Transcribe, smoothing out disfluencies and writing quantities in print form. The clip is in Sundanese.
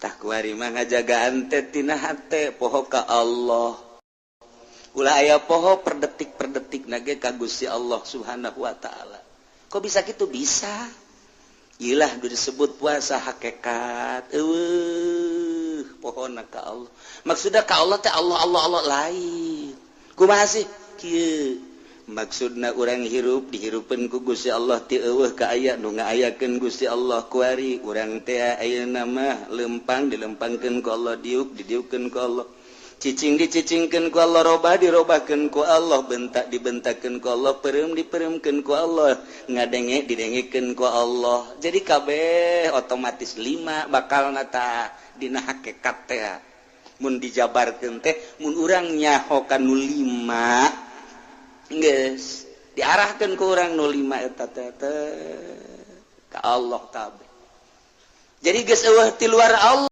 Tah, kuari mah ngajagaan teh tina hate, poho ka Allah. Ulah aya poho per detik per detik nage ka Gusti Allah Subhanahu wa Ta'ala. Kok bisa gitu? Bisa. Ilah disebut puasa hakikat. Eueuh pohona ka Allah. Maksudnya ka Allah teh Allah Allah Allah lain. Kumaha sih? Kieu maksudna, urang hirup dihirupeun ku Gusti Allah, ti eueuh ka aya, nu ngaayakeun Gusti Allah. Kuari urang teh ayeuna mah lempang dilempangkeun ku Allah, diuk didiukeun ku Allah, cicing dicicingkeun ku Allah, robah dirobahkeun ku Allah, bentak dibentakeun ku Allah, peureum dipeuremkeun ku Allah, ngadenge didengekeun ku Allah. Jadi kabeh otomatis lima bakal nata dina hakikat teh. Mun dijabarkeun teh, mun urang nyaho nu lima, geus diarahkeun ku urang nu lima eta teh ka Allah kabeh. Jadi geus eueuh ti luar Allah.